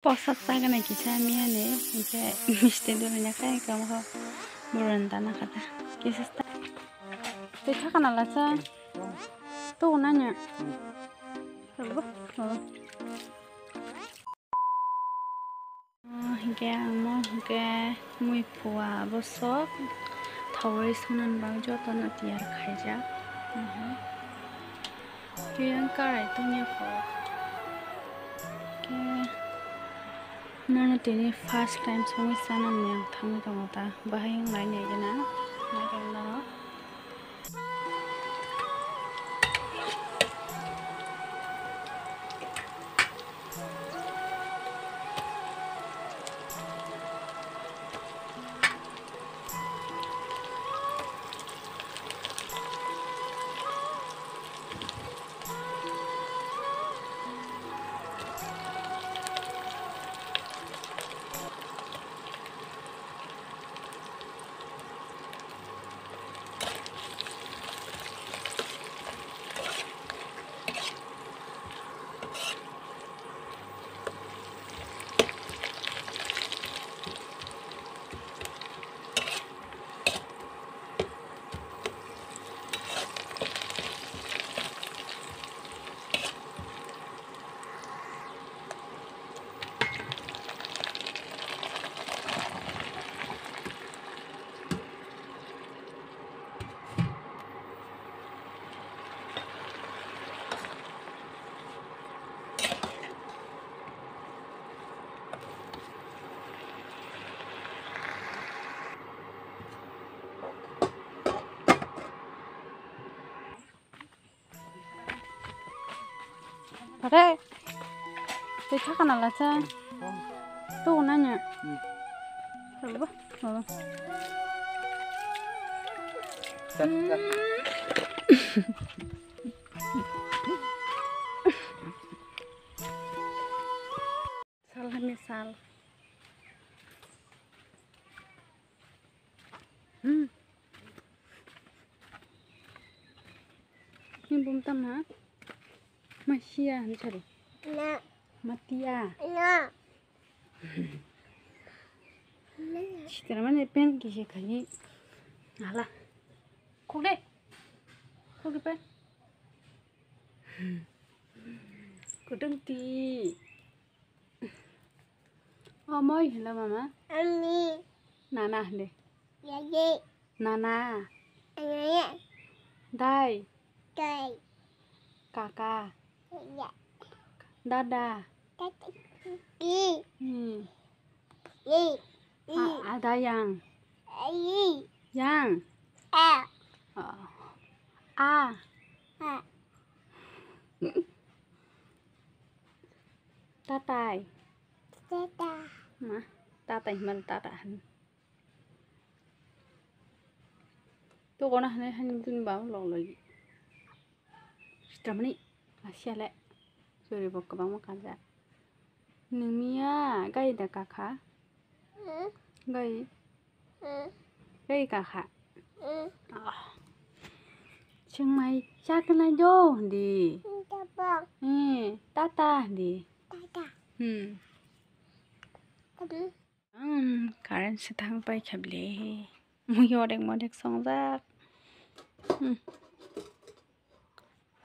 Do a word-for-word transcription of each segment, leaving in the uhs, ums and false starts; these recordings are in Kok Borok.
Posak chaganai kisa miyani, hinkhe misti duraina khe tongkha, buranda nakhata. Kisa sta-, twi thakana lacha. Tugo nanya. Tugo. Oh. Oh, hinkhe ang mo hinkhe mui phua bosok thawi swnam bang jotono tiyar khaijak. Mhm. Tiyang karai tongya kho. Khe nono tini first time songwi chanani ang thangwi tongo ta. Bahai wng lai nai gana. Nai gana. Pare. Tei thaka na lacha. Tu nanya. Hmm. Baba, baba. Sat, sat. Sal hai sal. Hmm. Ni bum tam ha? Masia han chari. Na. Matia. Na. Sitra mane pen kisi khani. Hala. Khuk de. Khuk de pen. Kudung ti. O moi hila mama. Ami. Nana hile. Yagi. Nana. Yagi. Dai. Dai. Kaka. Ya. Dada. Dada. Ki. Hmm. Yi. Yi. A, ada yang. Yi. Yang. A. Oh. A. A. Tatai. Tata. Ma, tatai mal tata han. To kono hane han dun ba lo lo. Stamani asia le. Sori bok kabang ma kaja. Nungya gai da kaka. Hmm? Gai. Hmm. Gai kaka. Hmm. Ah. Chwng mai chaknai do di. Tata. Eh, tata di. Tata. Hmm. Tata. Hmm, current se thang pai kha bile. Mui orek morek songjak. Hmm.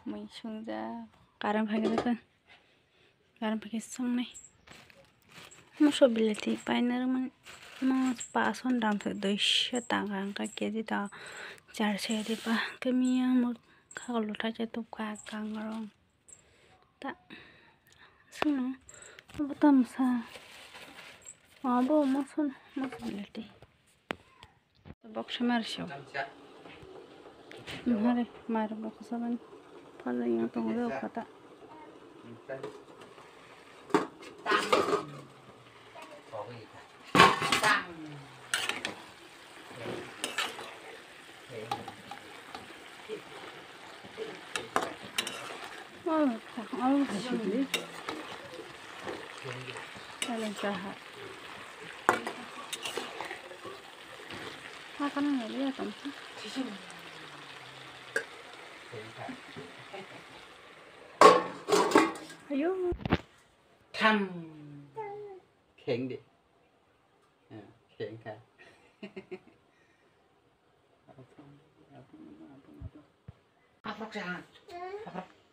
Mui songjak. Current phai khe. Karon phai khe songnai. Moso bilati paina rwmani mo pason dam se duiso taka wngkha keji ta charso riba khe miya mo kha lotha khe tubkha kangrong ta songno obo tamsa obo moso moso bilati. Bok se mar sio. Nhare mar bok se ban. Pala yang tong le okata. Oh, tak, oh, tak, tak. Alam saha. Makan nggak lihat, Om. Ayo. Tham. Kheng di. Eh, kheng kha.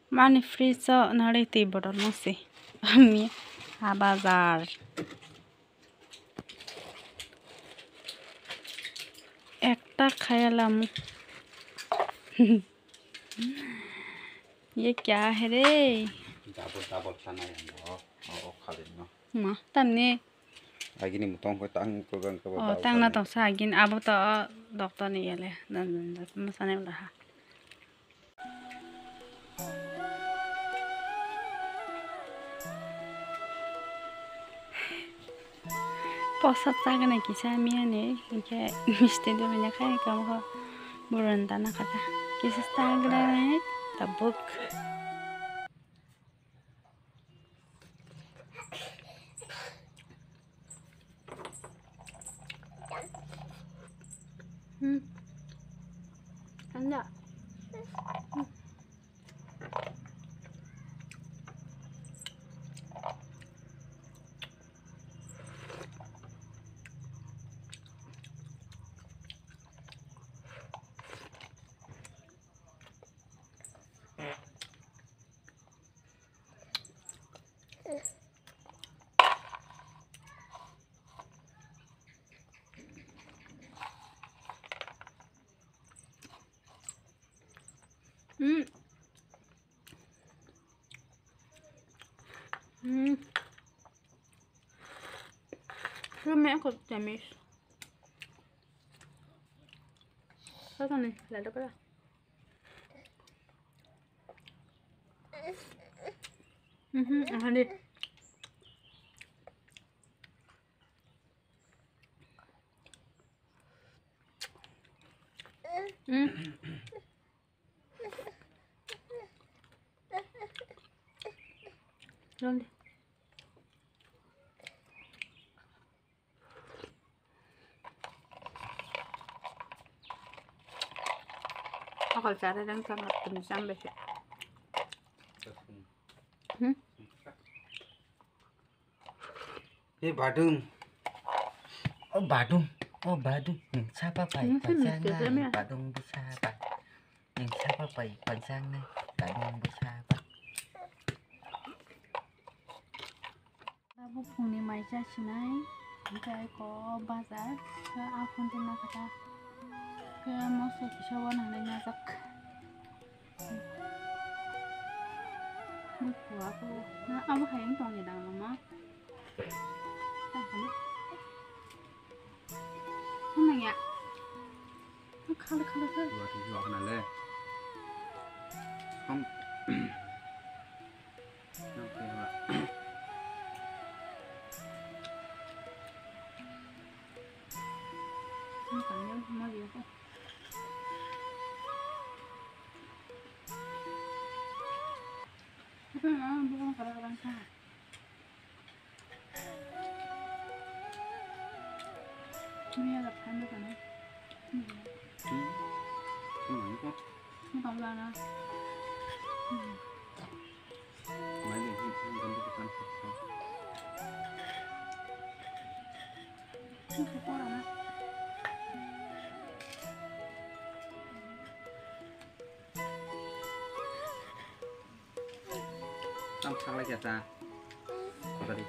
Mani fridge o nari twi bottle no se. Ami ha bazar. Ekta khaya lamu. Ye kya hai re? Double, double sana ya no. O, o, khali no. Ma, tamni. Agini mutong ko tang ko gan ko. O, ba tang na sana. Tong sa agin abo to doctor ni yale. Dan, dan, dan, ma sana la ha. Posa chagana kisa miyani, hinkhe misti dubina khai kamo boroni dana kata. Kisa chagana tabuk. Hmm. Anda. Hmm. Hmm. Hmm. Sumi aku temis. Satu nih, lada pala. Mhm, aha deh. Hmm. Ron deh. Akal cara dan sama tuni sampai sih. Hmm? Hei badung. O badung, o badung, nwng sapa pai. Nwng se paisang mister nai, Jamia. Badung bwsa bai. Nwng sapa pai, paisang nai, badung bwsa bai. Abo phungni mai cha sinai, hingke ko bazar, khe a phone tongna kata. Khe moso kisa wanangnai najak. Bui kua ko. Na abo hai wng tong ni dang mama. Tang kali. Hwnang ya. Khala khala khala. Wati wak na le. Hom. Nang kaya. Hwnang ya ma ya ko. Apa ya, bukan kadang-kadang kah. Ini ada apa nih kan? Hmm. Hmm. Ini apa? Ini apa lana? Hmm. Mai ni, hmm, hmm, hmm, hmm, hmm. Ini apa lana? Tam saklai kya ta? Tadi.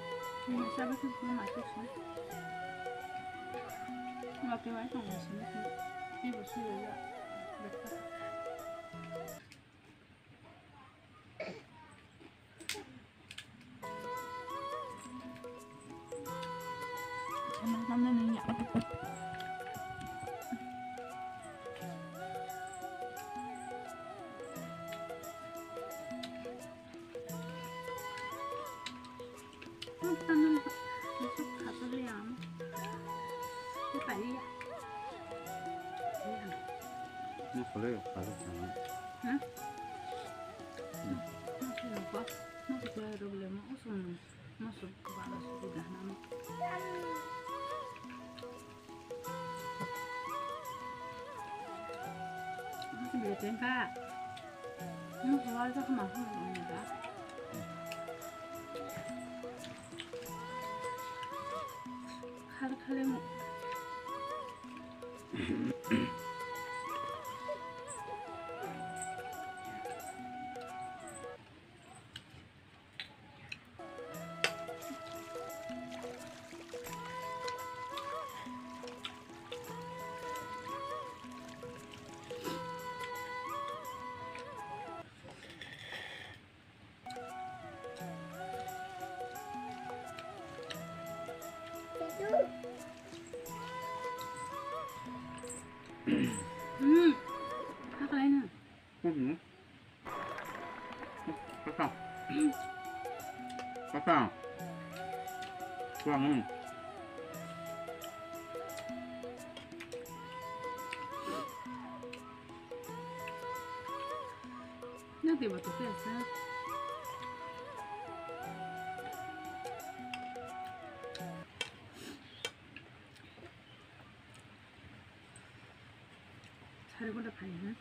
Ini siapa sih punya mati sih? Mati mati sama sih. Ini bersih ya. Kar khalai mo. Hmm. Apa lainnya? Hmm. Kakang. Kakang. Kurang, hmm. Nanti waktu biasa. Sari ko da phai na.